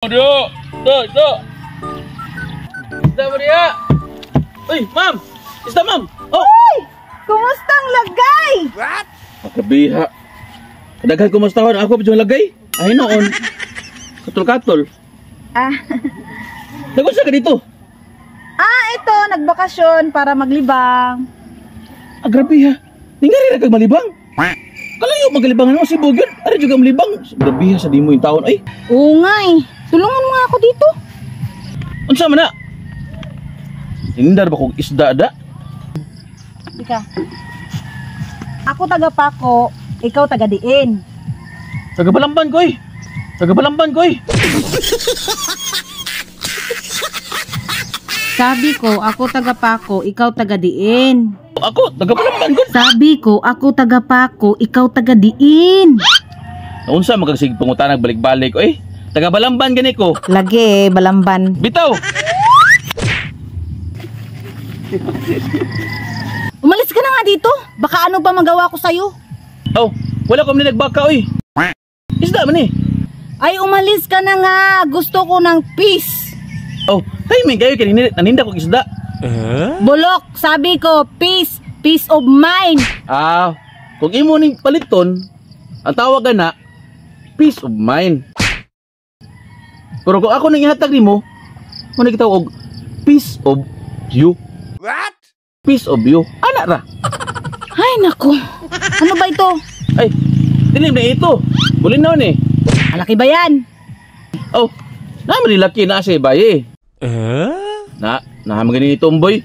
Dio, do, do. Isda mo diya. Uy, ma'am. Isda, ma'am. Oh. Uy! Kumusta ang lagay? Makabiha. Kadaghan kumustahon ako pa lagay. Ay noon. Katol-katol. Ah, Nagunsa ka dito? Ah, ito, nagbakasyon para maglibang. Ah, grabe ha. Ningari ra kag malibang. Kalayo magalibangan mo si Bugyon. Ari juga malibang. Grabe ha sa dimo yung taon ay. Oo nga eh. Tulungan mo nga ako dito. Unsa man na? Hindar ba kog isda da? Ika. Ako taga Paco, ikaw taga Diin. Taga Balamban ko eh. Taga Balamban ko eh. Sabi ko, ako taga Paco, ikaw taga Diin. Ako, taga Balamban ko. Sabi ko, ako taga Paco, ikaw taga Diin. Unsa magagsig pangutanag balik-balik oy? Taga Balamban gani ko. Lagi, Balamban. Bitaw. Umalis ka na nga dito. Baka ano pa magawa ko sa'yo. Oh, wala ko man nagbaka oy. Isda man eh. Ay, umalis ka na nga. Gusto ko ng peace. Oh, timing kayo kay naninda ko isda. Bulok, sabi ko, peace. Peace of mind. Ah, kung imo ning paliton, ang tawag na peace of mind. Pero kung ako nang ihatag nimo, mo na gitawag og peace of you. What? Peace of you. Ana ra. Ay, nako. Ano ba ito? Ay, dilim na ito. Bulinaw ni. Malaki ba yan? Oh, naman ni laki na sa baye. Na, naman gani ni Tomboy.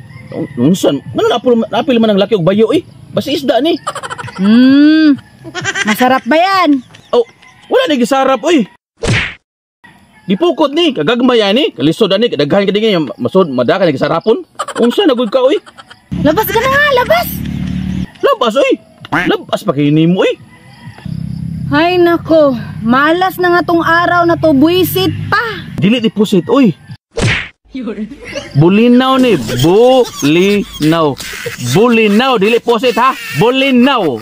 Unsan? Ano napil man ang laki og bayo eh. Basta isda ni. Masarap ba yan? Oh, wala ni gisarap oy. Gipukot ni, kagagmay ani, kalisod ani, kadaghan ka dingi masod madaka ni gisarapon. Unsa na gud ka oy? Labas ka na nga, labas. Labas oy. Labas pa kay nimo oy. Ay nako, malas na nga tong araw na to, buwisit pa. Dili di pusit oy. Bulinaw ni, bulinaw. Bulinaw, dili pusit ha. Bulinaw.